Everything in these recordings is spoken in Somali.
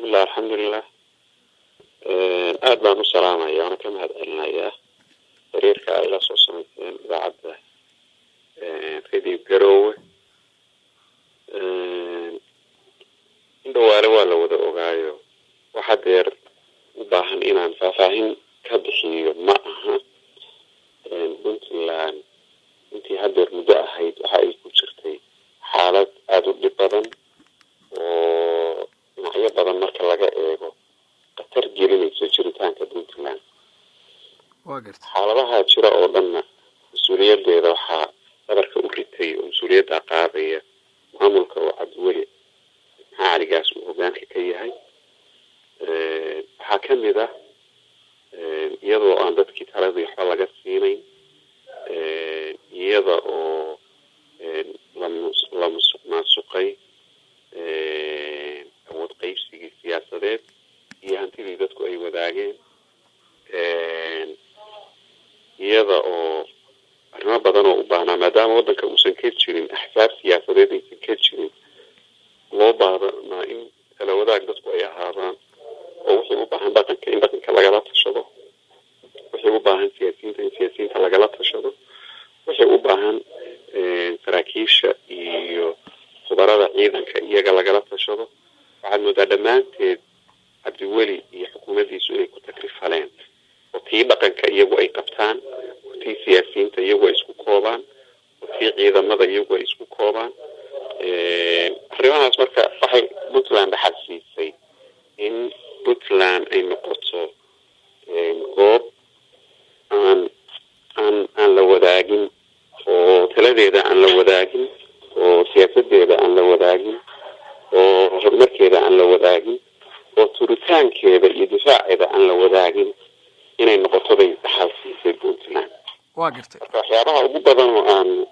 Bismillah, alxamdulilah. Aad baan u salaamaya waana ka mahad celinayaa xiriirka ay la soo samayseen idaacadda Radio Garowe. In dhawaale waa la wada ogaayo, waxa deer u baahan inaan faahfaahin ka bixiyo ma aha. Puntland intii haddeer muddo ahayd waxa ay ku jirtay xaalad aada u dhib badan oo dhinacyo badan marka laga eego khatar gelinayso jiritaanka Puntland. Waa garta. Xaaladaha jira oo dhanna mas-uuliyadeeda waxaa dhabarka u ritay oo mas-uuliyadda qaadaya maamulka oo Cabdiweli Maxaa Caligaas uu hogaanka ka yahay. Waxaa kamid ah iyadoo aan dadkii taladii waxba laga siinayn, iyada oo la musuq maasuqay awood qaybsigii siyaasadeed iyo hantidii dadku ay wadaageen, iyada oo arrimo badan oo u baahnaa, maadaama waddanka uusan ka jirin axsaab siyaasadeed aysan ka jirin, loo baahnaa in tala wadaag dadku ay ahaadaan, oo wixii u baahan dhaqanka in dhaqanka lagala tashado, wixii u baahan siyaasiyiinta in siyaasiyiinta lagala tashado, wixii u baahan saraakiisha iyo khubarada ciidanka iyaga lagala tashado. Waxaad moodaa dhammaanteed Cabdiweli iyo xukuumaddiisu inay ku takrifaleen, oo tii dhaqanka iyagu ay qabtaan, oo tii siyaasiyiinta iyagu ay isku koobaan, oo tii ciidamada iyagu ay isku koobaan. Arrimahaas marka waxay Puntland dhaxal siisay in Puntland ay noqoto goob aan la wadaagin, oo taladeeda aan la wadaagin, oo siyaasadeeda aan la wadaagin, oo horumarkeeda aan la wadaagin, oo turitaankeeda iyo difaaceeda aan la wadaagin inay noqoto bay dhaxal siisay Puntland. Waa gartay. Marka waxyaabaha ugu badan oo aanu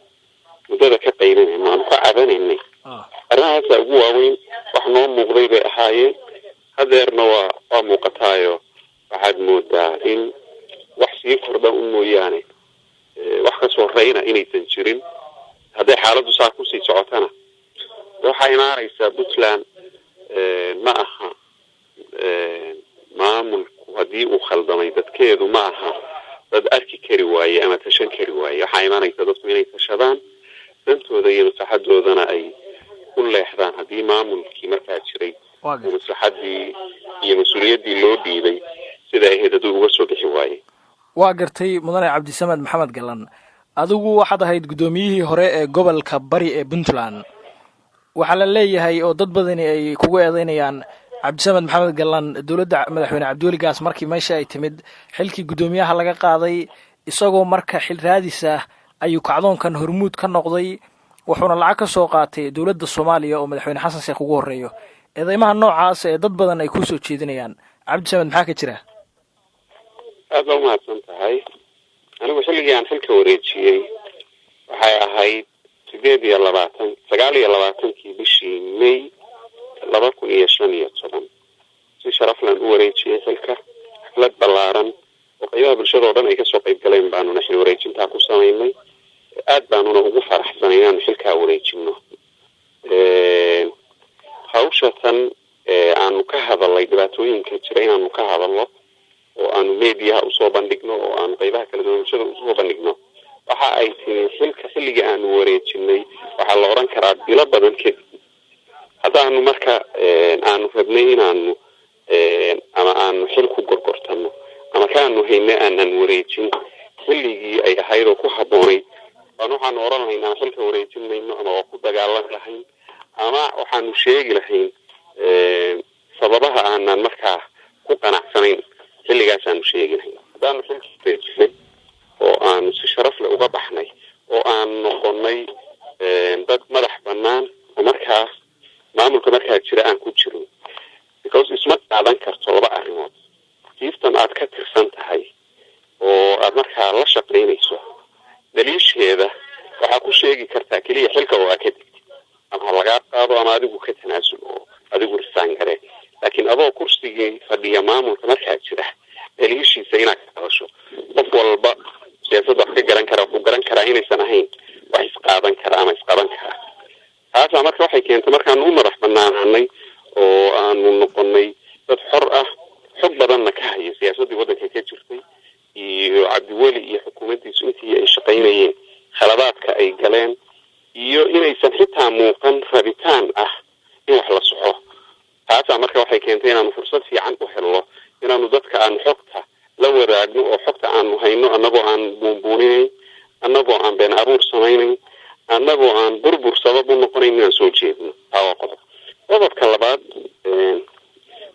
muddada ka qaylinayno, aanu ka cabanaynay, arrimahaasa ugu waaweyn. Wax noo muuqday bay ahaayeen, hadeerna waa muuqataayo. Waxaad moodaa in wax sii kordha un mooyaane wax kasoo rayna inaysan jirin. Hadday xaaladdu saa kusii socotana, waxaa imaanaysaa Puntland ma aha maamulku haddii uu khaldamay, dadkeedu ma aha dad arki kari waaye ama tashan kari waaye. Waxaa imaanaysa dadku inay tashadaan, dantooda iyo maslaxadoodana ay u leexdaan haddii maamulkii markaa jiray Waa uu gartay. maslaxadii iyo mas-uuliyaddii loo dhiibay sida ahayd hadduu uga soo bixi waaye. Waa gartay. Mudane Cabdisamed Maxamed Galan, adigu waxaad ahayd guddoomiyihii hore ee gobolka Bari ee Puntland. Waxaa la leeyahay oo dad badani ay kugu eedeynayaan, Cabdisamed Maxamed Galan, dowladda madaxweyne Cabdiweli Gaas markii meesha ay timid xilkii guddoomiyaha laga qaaday, isagoo marka xil raadis ah ayuu kacdoonkan hormuud ka noqday, wuxuuna lacag ka soo qaatay dowladda Soomaaliya oo madaxweyne Xasan Sheekh ugu horreeyo. Eedeymaha noocaas ee dad badan ay kusoo jeedinayaan, Cabdisamed, maxaa ka jira? Aad baa umahadsan tahay. Anigu xilligii aan xilka wareejiyey waxay ahayd 28, 29-kii bishii May 2015. Si sharaflan u wareejiyey xilka, xaflad ballaaran oo qaybaha bulshada oo dhan ay kasoo qayb galeen baanuna xil wareejintaa ku samaynay. Aad baanuna ugu faraxsanay inaanu xilkaa wareejino. Hawsha tan aanu ka hadalnay, dhibaatooyinka jira inaanu ka hadalno oo aanu mediaha usoo bandhigno oo aanu qaybaha kala duwan bulshada usoo bandhigno, waxa ay timi xilka xilligii aanu wareejinay, waxaa la odhan karaa bilo badan kadib. Haddaanu marka aanu rabnay inaanu ama aanu xil ku gorgortano ama kaanu hayna aanan wareejin xilligii ay ahayd oo ku habboonayd, baan waxaanu odhan lahayn ama xilka wareejin mayno, ama waa ku dagaalami lahayn, ama waxaanu sheegi lahayn sababaha aanan markaa ku qanacsanayn xilligaasaanu sheegi lahayn. Haddaanu xilka wareejinay oo aanu si sharaf leh uga baxnay oo aan noqonay dad madax bannaan oo markaa maamulka markaa jira aan ku jirin, because isma qaadan karto laba arrimood: system aad ka tirsan tahay oo aad markaa la shaqaynayso daliisheeda waxaa ku sheegi kartaa keliya xilka oo aad ka degtid, ama ha lagaa qaado ama adigu ka tanaasul oo adigu risaan garee. Laakiin adoo kursigii fadhiya maamulka markaa jira daliishiisa inaad ka hadasho, qof walba siyaasadda wax ka garan kara wuxuu garan karaa inaysan ahayn wax isqaadan kara ama isqaban kara. Taasaa marka waxay keentay markaanu u madax banaanaanay oo aanu noqonay Taasaa marka waxay keentay inaanu fursad fiican u helno inaanu dadka aanu xogta la wadaagno, oo xogta aanu hayno annagoo aan buunbuuninayn, annagoo aan been abuur samaynayn, annagoo aan burbur sabab u noqonayn, inaan soo jeedno. Taa waa qodob. Qodobka labaad,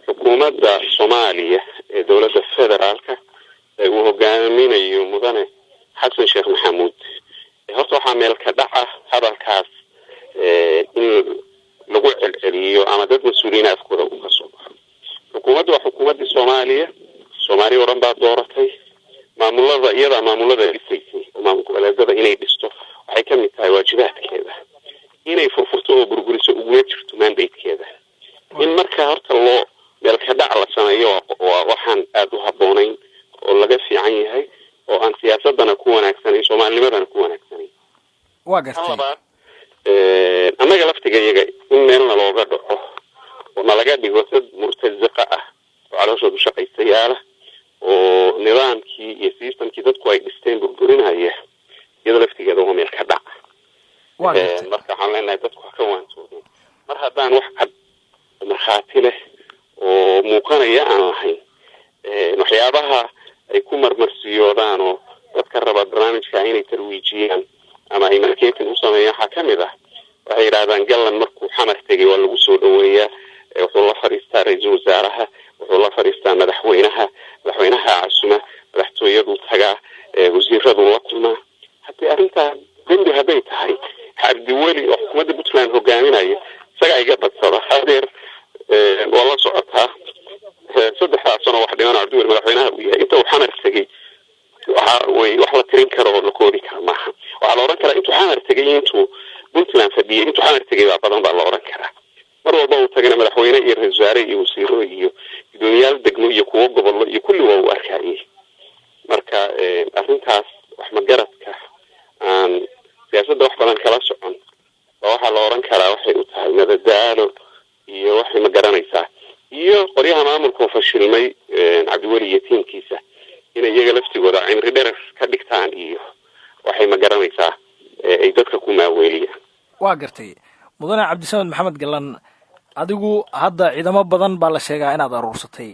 xukuumadda Soomaaliya ee dowladda federaalka ee uu hogaaminayo mudane Xasan Sheekh Maxamuud, horta waxaa meel ka dhac ah hadalkaas in lagu celceliyo ama dad mas-uuliyiin afkooda uu ka soo baxo. Xukuumadda waa xukuumaddii Soomaaliya, Soomaaliya oo dhan baa dooratay. Maamulada iyadaa maamulada dhisaysay, oo maamul goboleedada inay dhisto waxay ka mid tahay waajibaadkeeda. Inay furfurto oo burburiso uguma jirto mandatekeeda. In marka horta loo meelka dhac la sameeyo waa waxaan aada u habboonayn oo laga fiican yahay, oo aan siyaasadana ku wanaagsanayn, soomaalinimadana ku wanaagsanayn. Waa gartay. Labaad, annaga laftiga iyaga in meelna looga dhaco oo nalaga dhigo dad murtaziqa ah oo calooshoodu shaqaystayaala oo nidaamkii iyo systemkii dadku ay dhisteen burburinaya, iyada laftigeeda waa meel ka dhac. Waa gartay. Marka waxaan leenahay dadku ha ka waantoodeen, mar haddaan wax cad oo markhaati leh oo muuqanaya aan lahayn, waxyaabaha ay ku marmarsiyoodaan oo dadka raba barnaamijka inay tarwiijiyaan ama ay marketing u sameeyaan waxaa ka mid ah, waxay yidhahdaan Gallan markuu Xamar tegay waa lagu soo dhaweeyaa, wuxuu la fadhiistaa ra-iisul wasaaraha, wuxuu la fadhiistaa madaxweynaha, madaxweynaha casuma, madaxtooyaduu tagaa, wasiiraduu la kulmaa. Haddii arrintaa dembi hadday tahay, Cabdiweli oo xukuumadda Puntland hogaaminaya isagaa iga badsada hadeer. Waa la socotaa, 3-daa sano wax dhiman Cabdiweli madaxweynaha uu yahay, inta uu Xamar tegey waxa way wax la tirin karo oo la koobi kara maaha. Waxaa la odhan karaa intuu Xamar tegay, intuu Puntland fadhiyay, intuu Xamar tegay baa badan baa la odhan karaa. Mar walba uu tagana madaxweyne iyo ra-isul wasaare iyo wasiiro iyo gudoomiyaal degmo iyo kuwo gobollo iyo kulli waa uu arkayay. Marka arrintaas wax magaradka aan siyaasadda wax badan kala socon ba waxaa la odhan karaa waxay u tahay madadaalo iyo waxay ma garanaysaa iyo qoryaha maamulkoo fashilmay, Cabdiweli iyo tiimkiisa inay iyaga laftigooda cimri dherer ka dhigtaan iyo waxay ma garanaysaa ay dadka ku maaweeliyaan. Waa gartay. Mudane Cabdisamed Maxamed Gallan, adigu hadda ciidamo badan baa la sheegaa inaad aruursatay.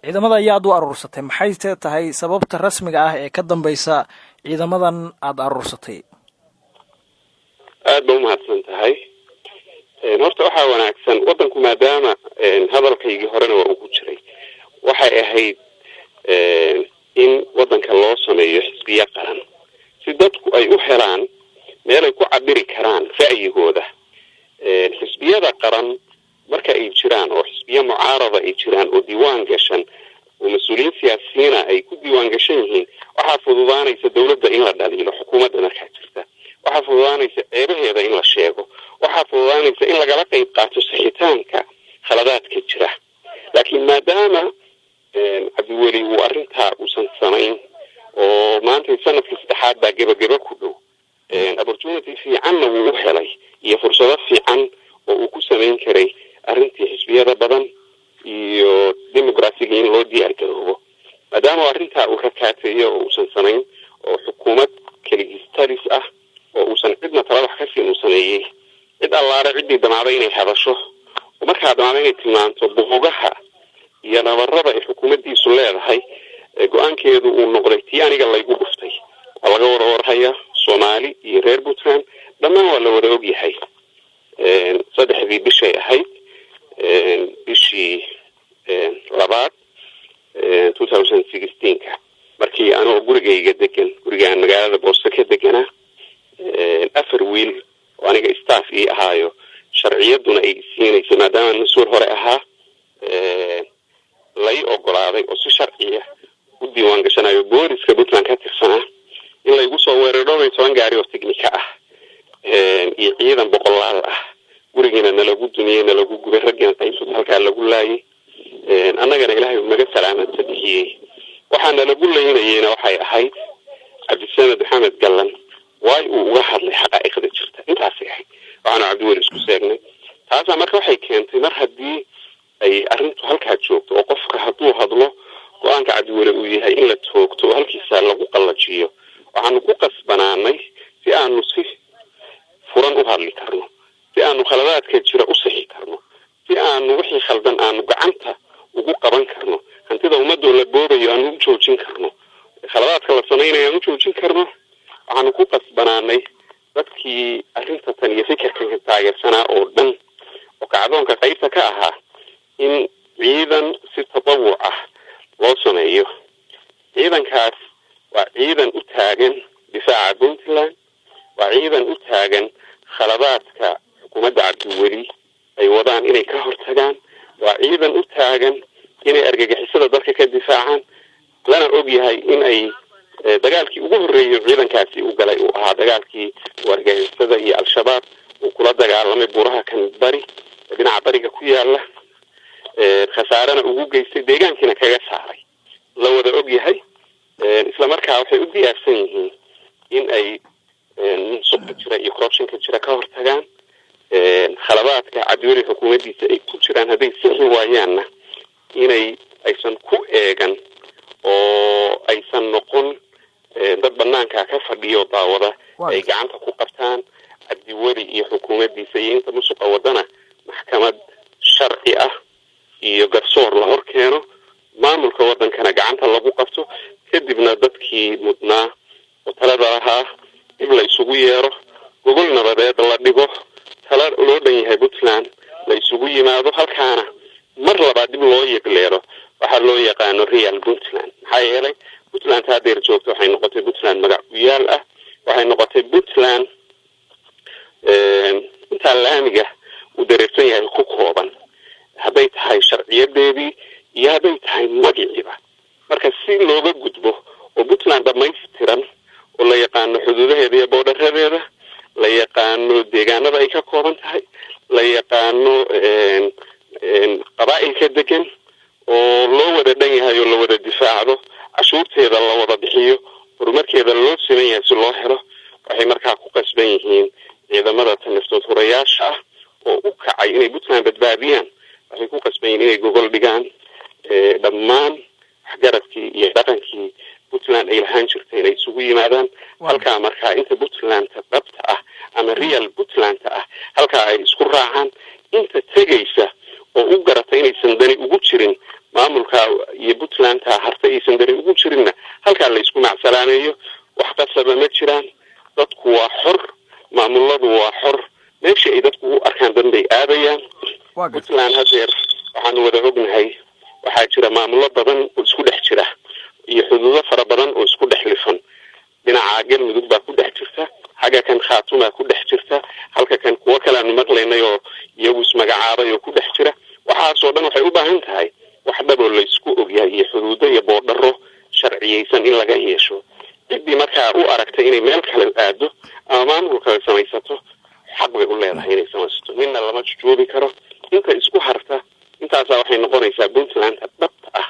Ciidamada ayaad u aruursatay, maxayse tahay sababta rasmiga ah ee ka dambaysa ciidamadan aada aruursatay? Aad ba umahadsan tahay. Horta waxaa wanaagsan waddanku, maadaama hadalkaygii horena waa ugu jiray, waxay ahayd in waddanka loo sameeyo xisbiyo qaran si dadku ay u helaan meelay ku cabiri karaan ra'yigooda. Xisbiyada qaran marka ay jiraan oo xisbiyo mucaarada ay jiraan oo diiwaan gashan oo mas-uuliyiin siyaasiyiina ay ku diiwaan gashan yihiin, waxaa fududaanaysa dowladda in la dhaliilo, xukuumadda markaa jirta waxaa fududaanaysa ceebaheeda in la sheego, waxaa fududaanaysa in lagala qayb qaato sixitaanka khaladaadka jira. Laakiin maadaama Cabdiweli uu arrintaa uusan samayn oo maanta sanadkii saddexaad baa gebageba ku dhow, opportunity fiicanna wuu u helay iyo fursado fiican oo uu ku samayn karay arrintii xisbiyada badan iyo dimuqraasiga in loo diyaar garoobo, maadaama arrintaa uu rakaateeyo oo uusan samayn oo xukuumad keligistalis ah oo uusan cidna tala wax ka siin uu sameeyey, cid allaale ciddii damacday inay hadasho oo markaa damacday inay tilmaanto buugaha iyo nabarada ay xukuumaddiisu leedahay, go-aankeedu uu noqday tii aniga laygu dhuftay. Waa laga wada warhayaa, Soomaali iyo reer Puntland dhammaan waa la wada ogyahay. 3-dii bishay ahayd, bishii labaad 2016-ka, markii anoo gurigayga degan, gurigaan magaalada Boosto ka deganaa, 4 wiil oo aniga staff ii ahaayo, sharciyadduna ay isiinaysa maadaama mas-uul hore ahaa lay ogolaaday oo si sharciya u diiwaan gashanayo, booliska Puntland ka tirsanaa, in laygu soo weeraro 14 gaari oo tignika ah iyo ciidan boqolaal ah, gurigiina nalagu dumiyey, nalagu gubay, raggiina qaybsood halkaa lagu laayay, annagana Ilaahay naga salaamata bixiyey. Waxaa nalagu laynayeyna waxay ahayd Cabdisamed Maxamed Gallan waay uu uga hadlay xaqaa'iqda jirta, intaasay ahayd. Waxaanu Cabdiweli isku seegnay taasaa marka waxay keentay, mar haddii ay arrintu halkaa joogto oo qofka hadduu hadlo go-aanka Cabdiweli uu yahay in la toogto oo halkiisa lagu qallajiyo, waxaanu ku qasbanaanay si aanu si furan u hadli karno, si aanu khaladaadka jira u sixi karno, si aanu wixii khaldan aanu samaynayaan u joojin karno. Waxaanu ku qasbanaanay dadkii arrinta tan iyo fikirkan taageersanaa oo dhan oo kacdoonka qaybta ka ahaa in ciidan si tatawuc ah loo sameeyo. Ciidankaas waa ciidan u taagan difaaca Puntland, waa ciidan u taagan khaladaadka xukuumadda Cabdiweli ay wadaan inay ka hortagaan, waa ciidan u taagan inay argagixisada dalka ka difaacaan, lana og yahay in ay dagaalkii ugu horreeyay ciidankaasi uu galay uu ahaa dagaalkii uu argagixisada iyo Al-Shabaab uu kula dagaalamay buuraha kan bari dhinaca bariga ku yaala, khasaarena ugu geystay, deegaankiina kaga saaray, la wada og yahay. Isla markaa waxay u diyaarsan yihiin in ay musuqa jira iyo corruptionka jira ka hortagaan, khalabaadka Cabdiweli xukuumaddiisa ay ku jiraan hadday sixi waayaanna inay aysan ku eegan oo aysan noqon dad banaanka ka fadhiyo daawada, ay gacanta ku qabtaan Cabdiweli iyo xukuumaddiisa iyo inta musuqa wadana maxkamad sharci ah iyo garsoor la hor keeno, maamulka waddankana gacanta lagu qabto, kadibna dadkii mudnaa oo talada lahaa dib la isugu yeero, gogol nabadeed la dhigo, tala loo dhan yahay Puntland la isugu yimaado, halkaana mar labaad dib loo yegleelo waxaa loo yaqaano real Puntland. Maxaa yeelay Puntland haddeer joogto waxay noqotay Puntland magac u yaal ah, waxay noqotay Puntland intaa laamiga uu dareersan yahay ku kooban, hadday tahay sharciyadeedii iyo hadday tahay magiciiba. Marka si looga gudbo oo Puntland dhamaystiran oo la yaqaano xuduudaheeda iyo boodharadeeda, la yaqaano deegaanada ay ka kooban tahay, la yaqaano qabaa'ilka degan oo loo wada dhan yahay oo la wada difaacdo, cashuurteeda la wada bixiyo, horumarkeeda loo siman yahay si loo helo, waxay markaa ku qasban yihiin ciidamada tanaftood hurayaasha ah oo u kacay inay Puntland badbaadiyaan, waxay ku qasban yihiin inay gogol dhigaan dhammaan waxgaradkii iyo dhaqankii Puntland ay lahaan jirtay inay isugu yimaadaan halkaa. Markaa inta Puntlandta dhabta ah ama real Puntlandta ah halkaa ay isku raacaan, inta tegaysa oo u garata inaysan dani ugu jirin maamulka iyo Puntlandta hartay aysan dani ugu jirinna halkaa la isku macsalaameeyo. Wax qasaba ma jiraan, dadku waa xor, maamuladu waa xor, meeshii ay dadku u arkaan dan bay aadayaan. Puntland hadeer waxaanu wada ognahay waxaa jira maamulo badan oo isku dhex jira iyo xuduudo fara badan oo isku dhex lifan. Dhinaca Galmudug baa ku dhex jirta, xagga kan Khaatumaa ku dhex jirta, halka kan kuwo kale aanu maqlaynay oo iyagu ismagacaabay oo ku dhex jira. Waxaasoo dhan waxay u baahan tahay wax dhaboo laysku ogyahay iyo xuduudo iyo boodharo sharciyeysan in laga yeesho. Ciddii markaa u aragtay inay meel kale aado ama maamul kale samaysato xaq bay u leedahay inay samaysato, midna lama jujuubi karo. Inta isku harta intaasaa waxay noqonaysaa Puntlandta dhabta ah,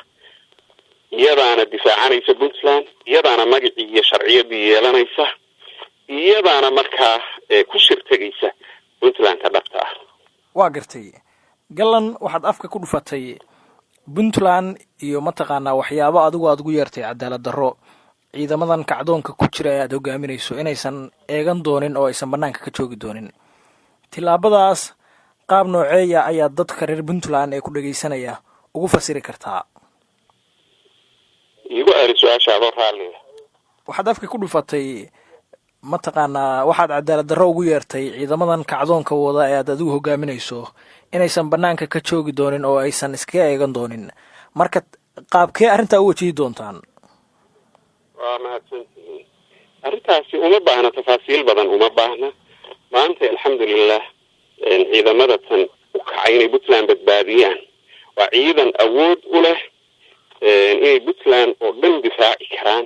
iyadaana difaacanaysa Puntland, iyadaana magacii iyo sharciyadii yeelanaysa, iyadaana markaa ku shirtegaysa Puntlandta dhabta ah. Waa gartay Gallan, waxaad afka ku dhufatay Puntland iyo mataqaanaa waxyaabo adigu aad ugu yeertay cadaalad darro, ciidamadan kacdoonka ku jira ee aad hogaaminayso inaysan eegan doonin oo aysan banaanka ka joogi doonin. Tillaabadaas qaab nooceeya ayaa dadka reer Puntland ee ku dhegaysanaya ugu fasiri kartaa? Iigu aari su-aasha adoo raalliga. Waxaad afka ku dhufatay mataqaanaa waxaad cadaalad darro ugu yeertay ciidamadan kacdoonka wada ee aad adigu hogaaminayso inaysan banaanka ka joogi doonin oo aysan iskaga eegan doonin. Marka qaabkee arrintaa u wajihi doontaan? Waa mahadsantihiin. Arrintaasi uma baahna tafaasiil badan, uma baahna. Maanta alxamdulilah ciidamada tan u kacay inay Puntland badbaadiyaan waa ciidan awood u leh inay Puntland oo dhan difaaci karaan,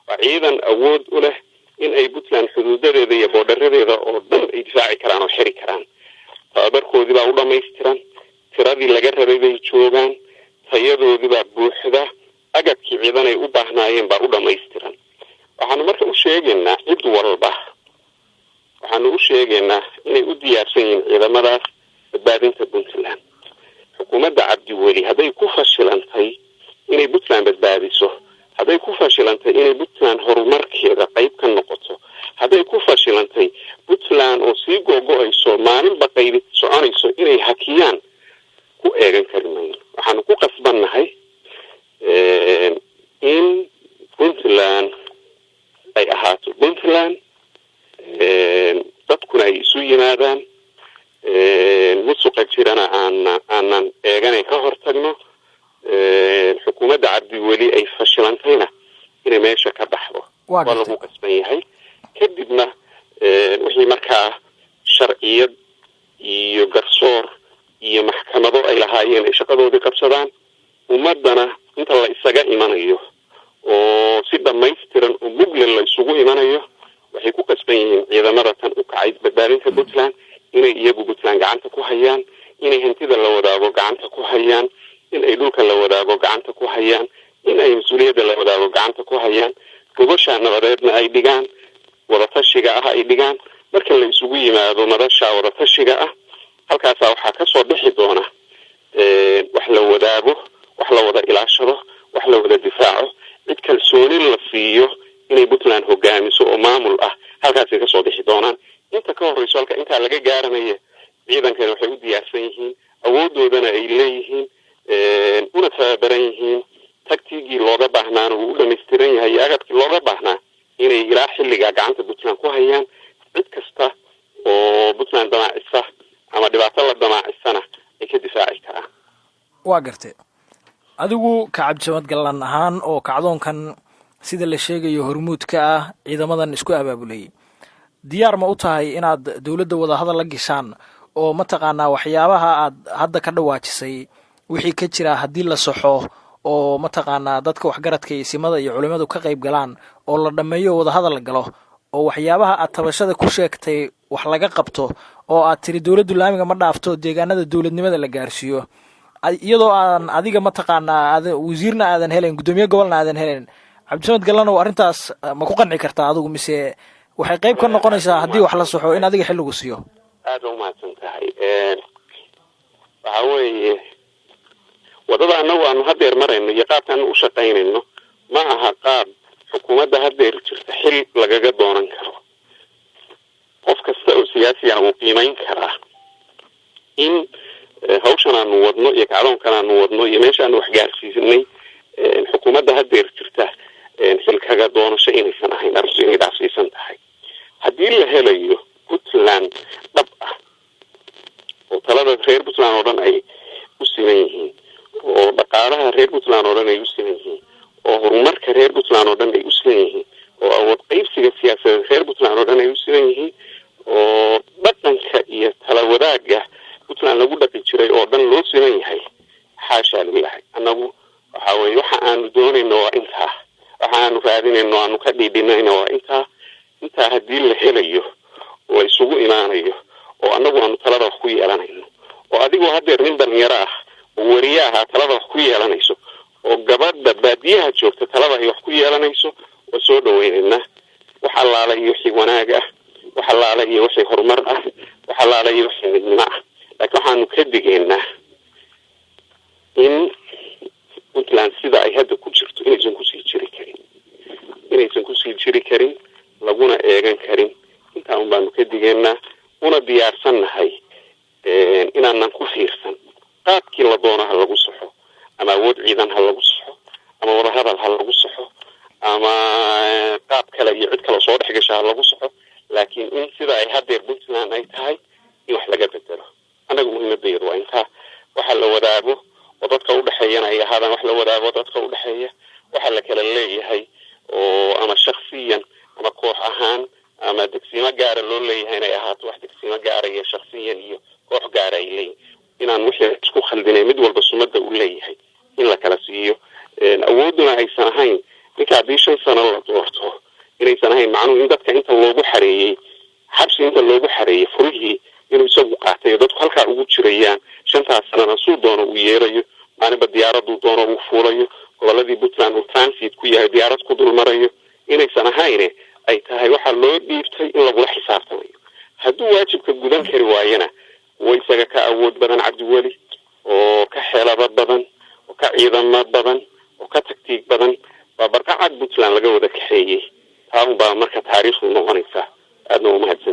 waa ciidan awood u leh in ay Puntland xuduudadeeda iyo boodharadeeda oo dhan ay difaaci karaan oo xiri karaan. Tababarkoodii baa u dhamaystiran, tiradii laga rabay bay joogaan, tayadoodii baa buuxda, agabkii ciidan ay u baahnaayeen baa u dhamaystiran. Waxaanu marka u sheegaynaa cid walba, waxaanu u sheegaynaa inay u diyaarsan yihiin ciidamadaas badbaadinta Puntland. Xukuumadda Cabdiweli hadday ku fashilantay inay Puntland badbaadiso, hadday ku fashilantay inay Puntland horumarkeeda qayb ka noqoto, hadday ku fashilantay Puntland oo sii googo-ayso maalinba qaybi soconayso inay hakiyaan, ku eegan kari mayno. Waxaanu ku qasbannahay in Puntland Xukuumadda Cabdiweli ay fashilantayna inay meesha ka baxdo waa lagu qasban yahay. Kadibna wixii markaa sharciyad iyo garsoor iyo maxkamado ay lahaayeen ay shaqadoodii qabsadaan, ummadana inta la isaga imanayo oo si dhammaystiran oo muglan la isugu imanayo, waxay ku qasban yihiin ciidamada tan u kacay badbaadinta Puntland inay iyagu Puntland gacanta ku hayaan, inay hantida la wadaago gacanta ku hayaan, in ay dhulka la wadaago gacanta ku hayaan, in ay mas-uuliyadda la wadaago gacanta ku hayaan, gogosha nabadeedna ay dhigaan, wadatashiga ah ay dhigaan. Marka la isugu yimaado madasha wadatashiga ah, halkaasaa waxaa kasoo bixi doona wax la wadaago, wax la wada ilaashado, wax la wada difaaco, cid kalsooni la siiyo inay Puntland hogaamiso oo maamul ah, halkaasay kasoo bixi doonaan. Inta ka horreyso, halka intaa laga gaaranaya, ciidankani waxay u diyaarsan yihiin, awoodoodana ay leeyihiin, una tababaran yihiin, tagtigii looga baahnaana uu u dhamaystiran yahay iyo agabkii looga baahnaa, inay ilaa xilligaa gacanta Puntland ku hayaan. Cid kasta oo Puntland damaacisa ama dhibaato la damaacisana ay ka difaaci karaan. Waa gartay. Adigu ka Cabdisamad Gallan ahaan oo kacdoonkan sida la sheegayo hormuud ka ah, ciidamadan isku abaabulayay, diyaar ma u tahay inaad dowladda wadahadal la gashaan oo mataqaanaa waxyaabaha aad hadda ka dhawaajisay wixii ka jira haddii la saxo oo mataqaanaa dadka waxgaradka iyo isimada iyo culimadu ka qayb galaan oo la dhammeeyo, wadahadal la galo, oo waxyaabaha aad tabashada ku sheegtay wax laga qabto, oo aad tiri dowladdu laamiga ma dhaafto, deegaanada dowladnimada la gaarsiiyo, iyadoo aan adiga mataqaanaa wasiirna aadan helayn, guddoomiye gobolna aadan helayn, Cabdisamad Gallanow, arrintaas ma ku qanci kartaa adigu, mise waxay qayb ka noqonaysaa haddii wax la saxo in adiga xil lagu siiyo? Aada umahadsan tahay. Waxa weeye, waddada annagu aanu haddeer marayno iyo qaabka aanu u shaqaynayno ma aha qaab xukuumadda haddeer jirta xil lagaga doonan karo. Qof kasta oo siyaasigana uu qiimayn karaa in hawshan aanu wadno iyo kacdoonkan aanu wadno iyo meesha aanu waxgaarsiinay xukuumadda haddeer jirta xil kaga doonasho inaysan ahayn, arrintu inay dhaafsiisan tahay. Haddii la helayo Puntland dhab ah oo talada reer Puntland oo dhan ay u siman yihiin, oo dhaqaalaha reer Puntland oo dhan ay u siman yihiin, oo horumarka reer Puntland oo dhan ay u siman yihiin, oo awood qaybsiga siyaasadeed reer Puntland oo dhan ay u siman yihiin, oo dhaqanka iyo tala wadaagga Puntland lagu dhaqi jiray oo dhan loo siman yahay, xaashaa lilahi. Annagu waxa weye waxa aanu doonayno waa intaa, waxa aanu raadinayno, aanu ka dhiidhinayno waa intaa. Intaa haddii la helayo oo la isugu imaanayo oo annagu aanu talada wax ku yeelanayno, oo adigoo haddeer nin dhalinyaro ah oo weriye ahaa talada wax ku yeelanayso, oo gabadha baadiyaha joogta talada ay wax ku yeelanayso, waa soo dhaweynaynaa. Wax allaala iyo wixii wanaag ah, wax allaala iyo wixii horumar ah, wax allaala iyo wixii midnimo ah. Laakiin waxaanu ka digaynaa in Puntland sida ay hadda ku jirto inaysan kusii jiri karin, inaysan kusii jiri karin, laguna eegan karin. Intaa un baanu ka digaynaa, una diyaarsan nahay inaanan ku fiirsan. Qaabkii la doono ha lagu saxo, ama awood ciidan ha lagu saxo, ama wadahadal ha lagu saxo, ama qaab kale iyo cid kale soo dhex gasha ha lagu saxo, laakiin in sida ay haddeer Puntland ay tahay in wax laga bedelo, annaga muhiimadayadu waa intaa. Waxa la wadaago oo dadka udhexeeyana ay ahaadaan wax la wadaago dadka udhexeeya. Waxa la kala leeyahay oo ama shaksiyan ama koox ahaan ama degsiimo gaara loo leeyahay inay ahaato wax degsiimo gaara iyo shaksiyan iyo koox gaara ay leeyihin, inaan wixii isku khaldinay mid walba sumadda uu leeyahay in la kala siiyo. Awooduna aysan ahayn ninka haddii 5 sano la doorto inaysan ahayn macnuhu in dadka inta loogu xareeyey xabsi, inta loogu xareeyey furihii inuu isagu qaatay oo dadku halkaa ugu jirayaan shantaas sanana, suu doono uu yeelayo, maalinba diyaaraduu doono uu fuulayo, goboladii Puntland uu transit ku yahay, diyaarad ku dul marayo, inaysan ahayne ay tahay waxaa loo dhiibtay in lagula xisaabtamayo. Hadduu waajibka gudan kari waayana, kuwa isaga ka awood badan Cabdiweli, oo ka xeelado badan, oo ka ciidamo badan, oo ka tagtiig badan baa barqacad Puntland laga wada kaxeeyey. Taa unbaa marka taariikhdu noqonaysaa. Aadna umahadsan.